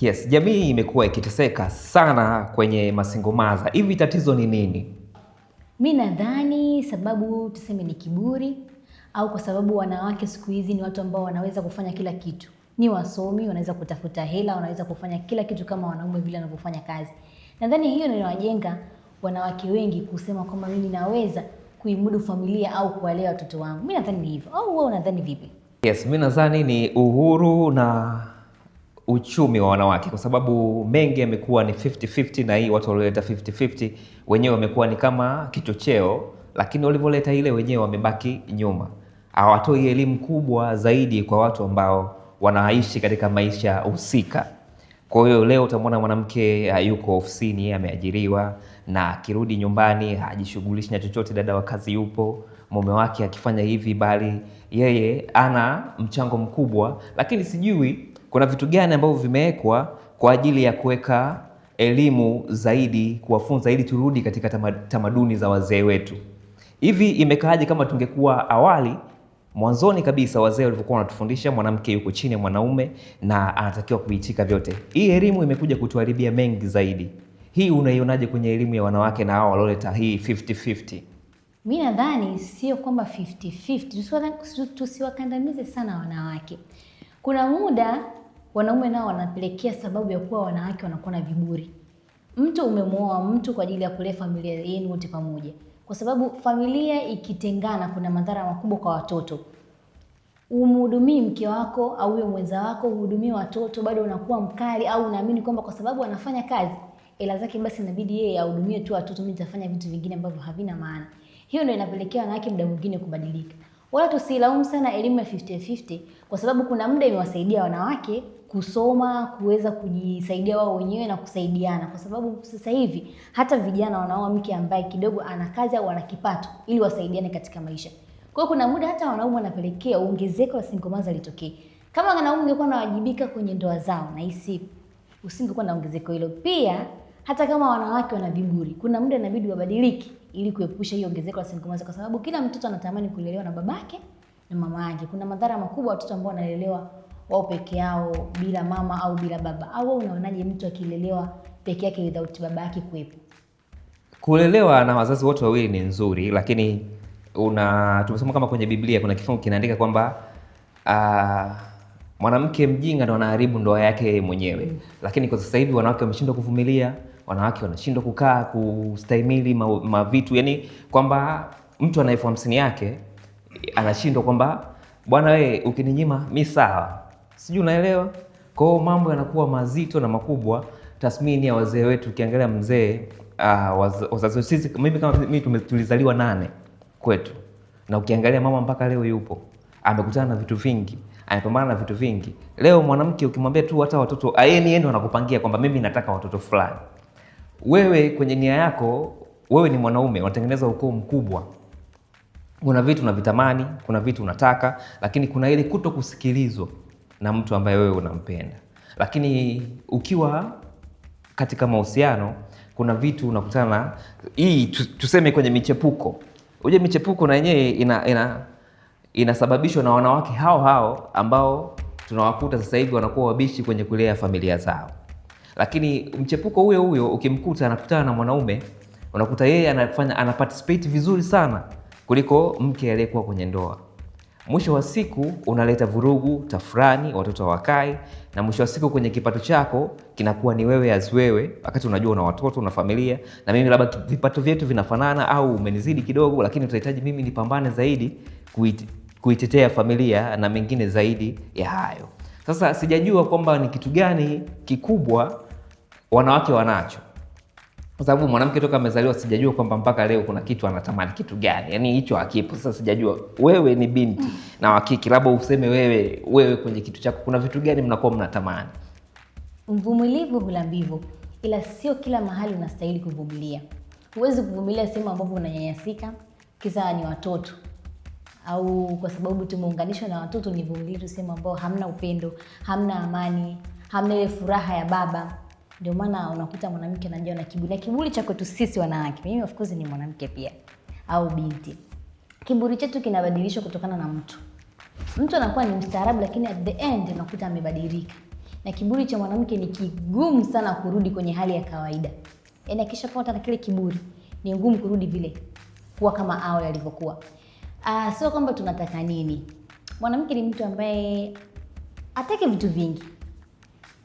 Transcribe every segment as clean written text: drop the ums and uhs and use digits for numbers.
Yes, jamii imekuwa ikiteseka sana kwenye masingomaza. Hivi tatizo ni nini? Mi nadhani sababu tuseme ni kiburi, au kwa sababu wanawake siku hizi ni watu ambao wanaweza kufanya kila kitu, ni wasomi, wanaweza kutafuta hela, wanaweza kufanya kila kitu kama wanaume vile wanavyofanya kazi. Nadhani hiyo ndio inawajenga wanawake wengi kusema kwamba mimi naweza kuimudu familia au kuwalea watoto wangu. Mi nadhani ni hivyo, au wewe unadhani vipi? Yes, mi nadhani ni uhuru na uchumi wa wanawake, kwa sababu mengi yamekuwa ni 50-50, na hii watu walioleta 50-50 wenyewe wamekuwa ni kama kichocheo, lakini walivyoleta ile wenyewe wamebaki nyuma, hawatoi elimu kubwa zaidi kwa watu ambao wanaishi katika maisha husika. Kwa hiyo leo utamwona mwanamke yuko ofisini ameajiriwa, na akirudi nyumbani hajishughulishi na chochote, dada wa kazi yupo, mume wake akifanya hivi, bali yeye ana mchango mkubwa, lakini sijui kuna vitu gani ambavyo vimewekwa kwa ajili ya kuweka elimu zaidi, kuwafunza ili turudi katika tamaduni za wazee wetu. Hivi imekaaje kama tungekuwa awali mwanzoni kabisa wazee walivyokuwa wanatufundisha mwanamke yuko chini ya mwanaume na anatakiwa kuitika vyote. Hii elimu imekuja kutuharibia mengi zaidi. Hii unaionaje kwenye elimu ya wanawake na hao walioleta hii 50-50? Mi nadhani sio kwamba 50-50, tusiwakandamize sana wanawake. Kuna muda wanaume nao wanapelekea sababu ya kuwa wanawake wanakuwa na viburi. Mtu umemwoa mtu kwa ajili ya kulea familia yenu wote pamoja, kwa sababu familia ikitengana kuna madhara makubwa kwa watoto. Umhudumii mke wako au huyo mwenza wako, uhudumii watoto, bado unakuwa mkali au unaamini kwamba kwa sababu anafanya kazi hela zake, basi inabidi yeye ahudumie tu watoto, mimi nitafanya vitu vingine ambavyo havina maana. Hiyo ndio inapelekea wanawake muda mwingine kubadilika. Wala tusilaumu sana elimu ya 50-50 kwa sababu kuna muda imewasaidia wanawake kusoma, kuweza kujisaidia wao wenyewe na kusaidiana, kwa sababu sasa hivi hata vijana wanaoa mke ambaye kidogo ana kazi au ana kipato ili wasaidiane katika maisha. Kwa hiyo kuna muda hata wanaume wanapelekea ongezeko la single mothers litokee. Kama wanaume ungekuwa wanawajibika kwenye ndoa zao, nahisi usingekuwa na ongezeko hilo. Pia hata kama wanawake wana viburi, kuna muda inabidi wabadilike ili kuepusha hiyo ongezeko la single mothers, kwa sababu kila mtoto anatamani kulelewa na babake na mama yake. Kuna madhara makubwa watoto ambao wanalelewa wao peke yao bila mama au bila baba. Au wewe unaonaje mtu akilelewa peke yake without baba yake kuwepo? Kulelewa na wazazi wote wawili ni nzuri, lakini una tumesoma kama kwenye Biblia kuna kifungu kinaandika kwamba mwanamke mjinga ndo anaharibu ndoa yake yeye mwenyewe. Lakini kwa sasa hivi wanawake wameshindwa kuvumilia, wanawake wanashindwa kukaa kustahimili mavitu, yani kwamba mtu ana 50,000 yake anashindwa kwamba bwana wewe ukininyima mi sawa, sijui unaelewa. Kwa hiyo mambo yanakuwa mazito na makubwa. Tathmini ya wazee wetu, ukiangalia mzee wazazi sisi, mimi kama mimi tulizaliwa 8 kwetu, na ukiangalia mama mpaka leo yupo, amekutana na vitu vingi, amepambana na vitu vingi. Leo mwanamke ukimwambia tu hata watoto, yeye ni ndo anakupangia kwamba mimi nataka watoto fulani. Wewe kwenye nia yako, wewe ni mwanaume, unatengeneza ukoo mkubwa. Kuna vitu unavitamani, kuna vitu unataka, lakini kuna ile kuto kusikilizwa na mtu ambaye wewe unampenda. Lakini ukiwa katika mahusiano, kuna vitu unakutana hii tuseme kwenye michepuko. Uje michepuko na yenyewe inasababishwa na wanawake hao hao ambao tunawakuta sasa hivi wanakuwa wabishi kwenye kulea familia zao. Lakini mchepuko huyo huyo ukimkuta anakutana na mwanaume, unakuta yeye ana participate vizuri sana kuliko mke aliyekuwa kwenye ndoa. Mwisho wa siku unaleta vurugu, tafrani, watoto hawakai, na mwisho wa siku kwenye kipato chako kinakuwa ni wewe as wewe, wakati unajua una watoto, una familia, na mimi labda vipato vyetu vinafanana au umenizidi kidogo, lakini utahitaji mimi nipambane zaidi kuitetea familia na mengine zaidi ya hayo. Sasa sijajua kwamba ni kitu gani kikubwa wanawake wanacho, kwa sababu mwanamke toka amezaliwa sijajua kwamba mpaka leo kuna kitu anatamani kitu gani, yani hicho hakipo. Sasa sijajua, wewe ni binti na wa kike, labda useme wewe kwenye kitu chako kuna vitu gani mnakuwa mnatamani? Mvumilivu hula mbivu, ila sio kila mahali unastahili kuvumilia. Huwezi kuvumilia sehemu ambapo unanyanyasika kisa ni watoto, au kwa sababu tumeunganishwa na watoto nivumilie tu sehemu ambao hamna upendo, hamna amani, hamna ile furaha ya baba. Ndio maana unakuta mwanamke anajawa na kiburi. Na kiburi cha kwetu sisi wanawake, mimi of course ni mwanamke pia au binti, kiburi chetu kinabadilishwa kutokana na mtu. Mtu anakuwa ni mstaarabu, lakini at the end unakuta amebadilika. Na kiburi cha mwanamke ni kigumu sana kurudi kwenye hali ya kawaida. Yaani akishapata na kile kiburi ni ngumu kurudi vile kuwa kama awali alivyokuwa. Sio kwamba tunataka nini. Mwanamke ni mtu ambaye hataki vitu vingi.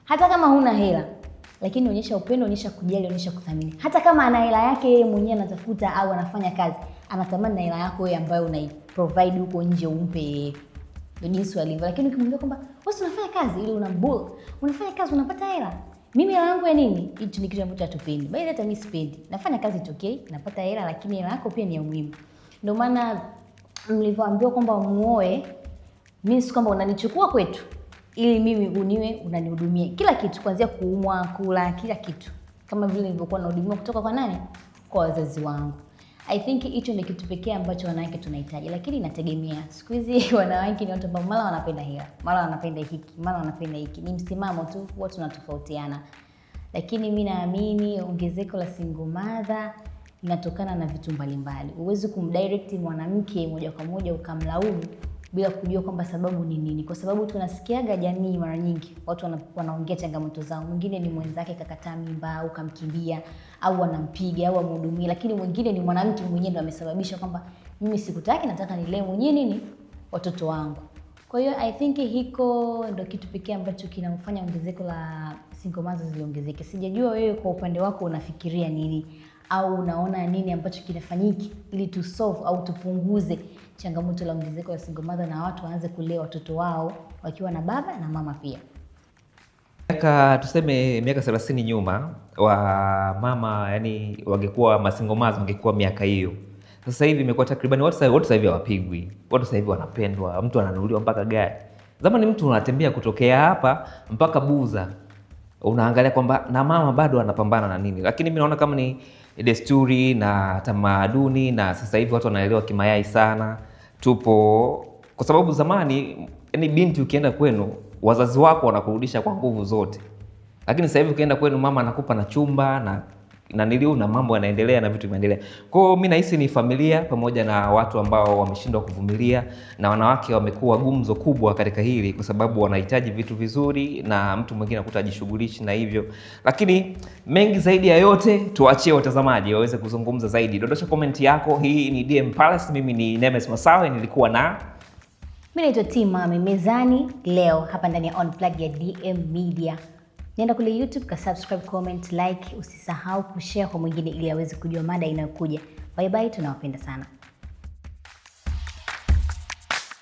Hata kama huna hela, lakini onyesha upendo, onyesha kujali, onyesha kuthamini. Hata kama ana hela yake yeye mwenyewe anatafuta au anafanya kazi, anatamani na hela yako wewe ambayo unai-provide huko nje umpe yeye. Ndio jinsi walivyo. Lakini ukimwambia kwamba wewe unafanya kazi ili unambul, unafanya kazi unapata hela. Mimi hela yangu ya nini? Hicho ni kitu ambacho hatupendi. By the way, hata mimi sipendi. Nafanya kazi it's okay, napata hela, lakini hela yako pia ni ya muhimu. Ndio maana mlivyoambiwa kwamba muoe, mimi si kwamba unanichukua kwetu ili mimi uniwe unanihudumia kila kitu, kuanzia kuumwa, kula, kila kitu, kama vile nilivyokuwa nahudumiwa kutoka kwa nani? Kwa wazazi wangu. I think hicho ndio kitu pekee ambacho wanawake tunahitaji, lakini inategemea. Siku hizi wanawake ni watu ambao mara wanapenda hela, mara wanapenda hiki, mara wanapenda hiki. Ni msimamo tu, huwa tunatofautiana. Lakini mi naamini ongezeko la single mother linatokana na vitu mbalimbali. Huwezi kumdirect mwanamke moja kwa moja ukamlaumu bila kujua kwamba sababu ni nini, kwa sababu tunasikiaga jamii mara nyingi watu wanaongea changamoto zao. Mwingine ni mwenzake kakataa mimba au kamkimbia au anampiga au amhudumia, lakini mwingine ni mwanamke mwenyewe ndo amesababisha kwamba mimi sikutaki, nataka nilee mwenyewe nini watoto wangu. Kwa hiyo I think hiko ndo kitu pekee ambacho kinamfanya ongezeko la single mothers liongezeke. Sijajua wewe kwa upande wako unafikiria nini au unaona nini ambacho kinafanyiki ili tu solve au tupunguze changamoto la ongezeko la single mother na watu waanze kulea watoto wao wakiwa na baba na mama pia. Miaka tuseme miaka 30 nyuma wa mama yani wangekuwa masingle mothers wangekuwa miaka hiyo. Sasa hivi imekuwa takriban watu sasa hivi hawapigwi. Watu sasa hivi wanapendwa, mtu ananunuliwa mpaka gari. Zamani mtu unatembea kutokea hapa mpaka Buza, unaangalia kwamba na mama bado anapambana na nini, lakini mimi naona kama ni desturi na tamaduni, na sasa hivi watu wanaelewa kimayai sana. Tupo kwa sababu zamani, yani binti ukienda kwenu wazazi wako wanakurudisha kwa nguvu zote, lakini sasa hivi ukienda kwenu mama anakupa na chumba na niliu na mambo yanaendelea na vitu vinaendelea. Kwa hiyo mimi nahisi ni familia pamoja na watu ambao wameshindwa kuvumilia, na wanawake wamekuwa gumzo kubwa katika hili, kwa sababu wanahitaji vitu vizuri na mtu mwingine akuta ajishughulishi na hivyo. Lakini mengi zaidi ya yote tuachie watazamaji waweze kuzungumza zaidi. Dondosha comment yako. Hii ni DM Palace, mimi ni Nemes Masawe, nilikuwa na mimi naitwa Timami mezani leo hapa ndani ya On Plug ya DM Media. Nenda kule YouTube ka subscribe, comment, like, usisahau kushare kwa mwingine ili aweze kujua mada inayokuja. Bye bye, tunawapenda sana.